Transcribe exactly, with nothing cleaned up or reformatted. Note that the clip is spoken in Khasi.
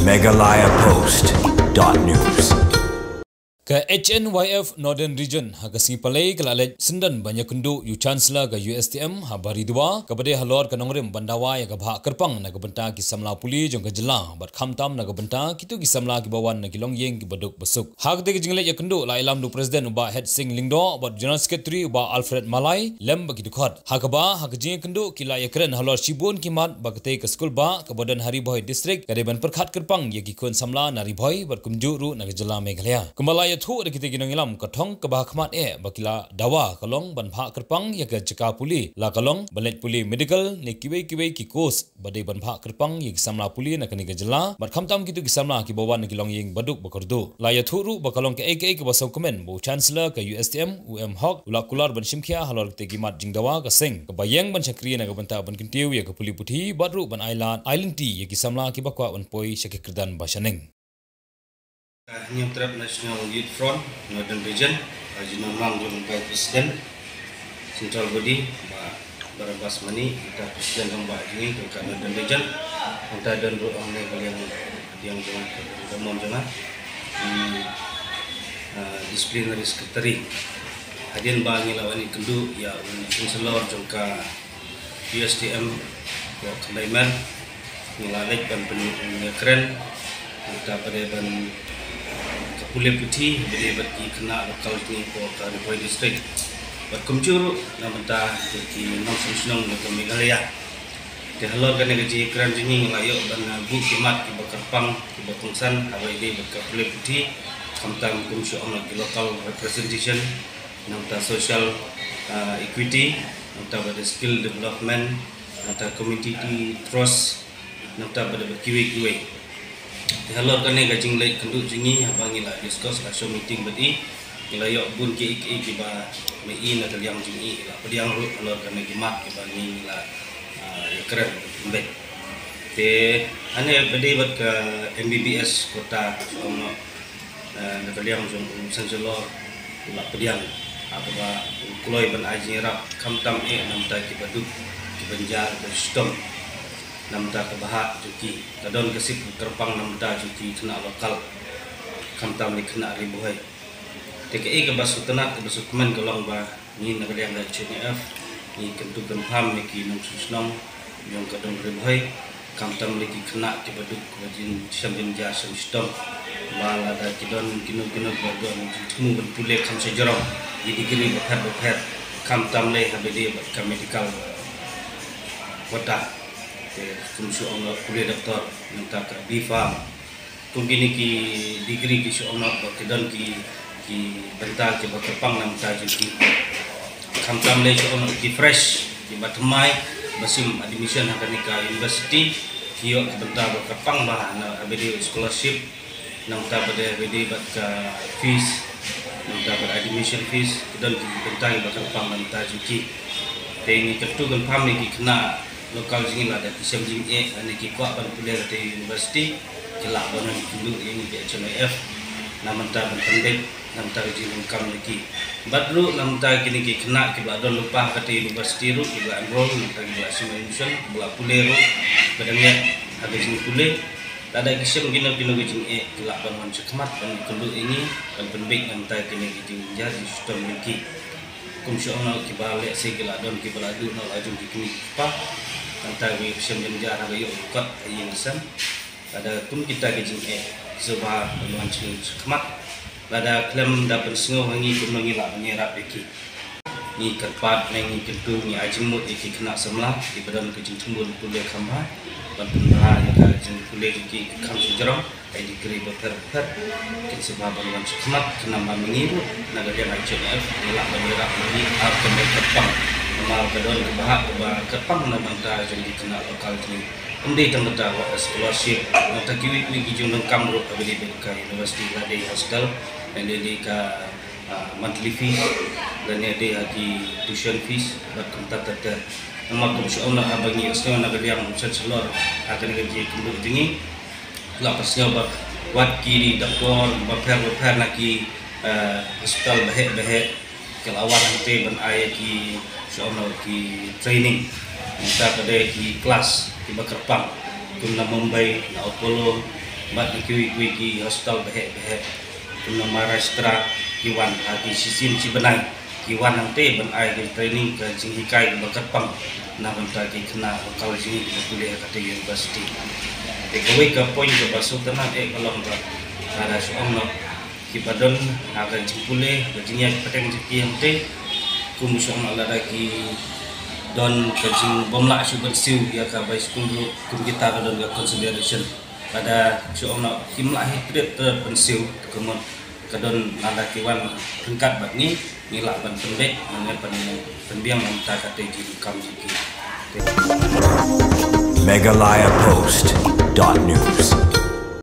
Meghalaya Post dot news. Ka H N Y F Northern Region ha ka sngi Palei ka la leit syndon ban ïakynduh ïa u Chancellor ka U S T M ha Baridua, kaba dei halor ka nongrim ban dawa ïa ka bhah kyrpang na ka bynta ki samla pule jong ka jylla bad khamtam na ka bynta kito ki samla kiba wan na ki longïing kiba duk ba suk. Ha kata ka jingleit ïakynduh la ïalam da u President u Bah Het Singh Lyngdoh bad General Secretary u Bah Alfred Malai lem bad ki dkhot. Ha kaba ha ka jingïakynduh ki la ïakren halor shibun ki mat ba katei ka skul bah kaba don ha Ri Bhoi District ka dei ban pyrkhat kyrpang ïa ki khun samla na Ri Bhoi bad kumjuh ruh na ka jylla Meghalaya. Kumba la ïathuh da kitei ki nongïalam, ka thong kaba ha khmat eh ba ki la dawa ka long ban bhah kyrpang ïa ka jaka pule, la ka long ban leit pule medical ne kiwei kiwei ki course ba dei ban bhah kyrpang ïa ki samla pule na kane ka jylla bad khamtam kito ki samla kiba wan na ki longïing ba duk ba kyrduh. La ïathuh ruh ba ka long kaei kaei kaba sngewkmen ba u Chancellor ka U S T M u M Hok u la kular ban shim khia halor katei ki mat jingdawa ka seng kaba ïeng ban shakri na ka bynta ban kyntiew ïa ka pule puthi bad ruh ban ailad ailynti ïa ki samla kiba kwah ban poi sha ki kyrdan ba shaneng. Hynñiewtrep National Youth Front Northern Region, ka jingnang jong u Vice President Central Body, Bah Barabas Mani, kita President jong ba jingim jong ka Northern Region, kita don ruh hangne ka liang, liang jong ka mon jong nga, hmm, ah, Disciplinary Secretary. Hadien ba ngi la wan ïakynduh ïa u Chancellor jong ka U S T M, Bah Khyndai Mer, ngi la leit ban pynïakren na ka bynta ba dei ban ka pule puthi ba dei bad ki khynnah local jong ngi hapoh ka Ri Bhoi District. Bad kumjuh ruh na ka bynta ki nongshong shnong na ka Meghalaya. Te halor kane ka jingïakren jong ngi ngi la ïoh ban, uh, buh ki mat kiba kyrpang kiba kongsan haba ïadei bad ka pule puthi, khamtam kum shu ong ki local representation, nangta social, uh, equity, nangta bad skill development, nangta community trust, nangta bad kiwei kiwei. Te halor kane ka jingleit kynduh jong ngi haba ngi la discuss la shong meeting bad i, ngi la ïoh bun kiei kiei kiba ma i na ka liang jong i la pdiang ruh halor kane ki mat kiba ngi la, ah, ïakren bad. Te hangne ba dei bad ka M B B S quota, um, eh, na ka liang jong u Chancellor u la pdiang ha kaba u kloi ban ai jingïarap khamtam eh na ka bynta kiba duk kiba jynjar kiba shitom na ka bynta ka bhah jong ki. Ka don ka sip kyrpang na ka bynta jong ki khynnah local khamtam ki khynnah Ri Bhoi. Te kaei kaba sngewtynnat kaba sngewkmen ka long ba ngi na ka liang ka H N Y F ngi kyntu kynpham ïa ki nongshong shnong jong ka dong Ri Bhoi, khamtam ïa ki khynnah kiba duk kiba jin shem jynjar shem shitom. Ba lada ki don kino kino ba don jingthmu ban pule kham shajrong ïa ki degree bapher bapher, khamtam lei haba ïadei bad ka medical quota. Te kum shu ong pule doctor, nangta ka B Pharm. Kum kine ki degree ki shu ong ba ki don ki, ki bynta kiba kyrpang na ka bynta jong ki. Khamtam lei shu ong ki fresh kiba thymmai ba shim admission ha kane ka university, ki ïoh ki bynta ba kyrpang ba na haba ïadei scholarship, nangta ba dei haba ïadei bad ka fees, nangta bad admission fees, ki don ki bynta kiba kyrpang na ka bynta jong ki. Te ngi kyntu kynpham ïa ki khynnah local jong ngi lada ki shem jingeh lane ki kwah ban pule ha ka university, ki lah ban wan kynduh ïa ngi ka H N Y F na ka bynta ban pynbeit na ka bynta ka jingdonkam jong ki. Bad ruh na ka bynta kine ki khynnah kiba la don lypa ha ka university ruh kiba la enroll na ka bynta kiba la shim admission kiba la pule ruh ba dang ïa ha ka jingpule. Lada ki shem kino kino ki jingeh ki lah ban wan shakhmat ban kynduh ïa ngi ban pynbeit na ka bynta kine ki jingjynjar jingshitom jong ki. Kum shu ong kiba lehse ki la don kiba la duh na la jong ki kmie ki kpa. Nangta ki shem jynjar ha ka ïoh ka kot ha ïing ha sem. Lada kum kita ki jingeh ki sngewbha ban wan sha khmat. Lada khlem da pynsngew ha ngi kumno ngi lah ban ïarap ïa ki. Ngi kyrpad ne ngi kyntu ngi ai jingmut ïa ki khynnah samla kiba don ka jingthmu pule kham bha ban pynbha ïa ka jingpule jong ki kham shajrong. Ai degree bapher bapher kin sngewbha ban wan sha khmat khnang ba ma ngi ruh na ka liang H N Y F ngi lah ban ïarap ma ngi ar ka mei kyrpang. Namar ka don ka bhah kaba kyrpang na bynta jong ki khynnah local jong ngi. Ym dei tang kata, wat ka scholarship, nangta kiwei kiwei ki jingdonkam ruh haba ïadei bad ka university, la dei hostel, la dei ka, ah, monthly fee, lane dei ha ki tuition fees bad kumta ter ter. Namar kum shu ong haba ngi ïohsngew na ka liang u Chancellor ha kane ka jingïakynduh jong ngi, la pynsngew ba wat ki doktor bapher bapher na ki, eh, hospital baheh baheh ki la wan hangtei ban ai ki, shu ong ki training, nangta ka dei ki class kiba kyrpang kum na Mumbai, na Apollo, Bad na kiwei kiwei ki hospital baheh baheh kum na Maharashtra ki wan ha ki shisien shi bnai ki wan hangte ban ai ka training, ka jinghikai kaba kyrpang na bynta ki khynnah ba kal jingim kiba pule ha kata university. Te kawei ka point kaba sngewtynnat eh ka long ba lada shu ong noh kiba don ha ka jingpule, ka jingïaid pateng jong ki hangte, kum shu ong noh lada ki don ka jingbymlah shuh ban siew ïa ka bicycle route, kum kita ka don ka consideration. Lada shu ong noh kim lah hi trip te ban siew, kumno ka don lada ki wan ryngkat bad ngi, ngi lah ban pynbeit, ban pyn-, pynbiang na bynta kata ka jingkam jong ki. Meghalaya Post dot news.